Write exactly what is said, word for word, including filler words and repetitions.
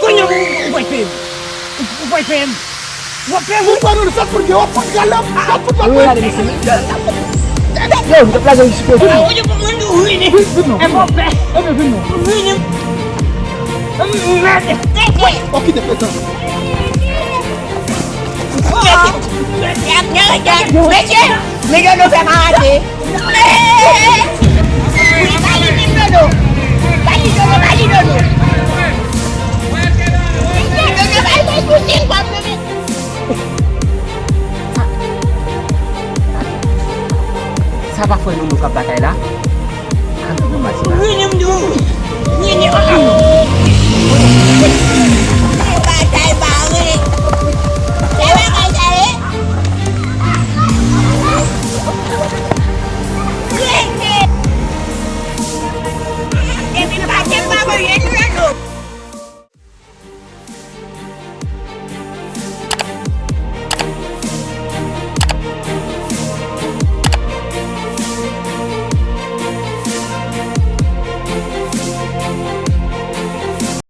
Kounye a ou, ou pral peye m. Ou, ou pral peye m. W ap peye m. Ou pral nou sa pou w ap fout galòp, w ap fout lòt. Yo, gade mesye. Yo, m t ap lage yon ti pye. Vin non. Vin, vin non. Vin non. Ebyen, vin non. Mèd. Wè, w kite pezan. Mesye, men Dodo fè maladi. Ba li menm Dodo. Ba li Dodo, ba li Dodo.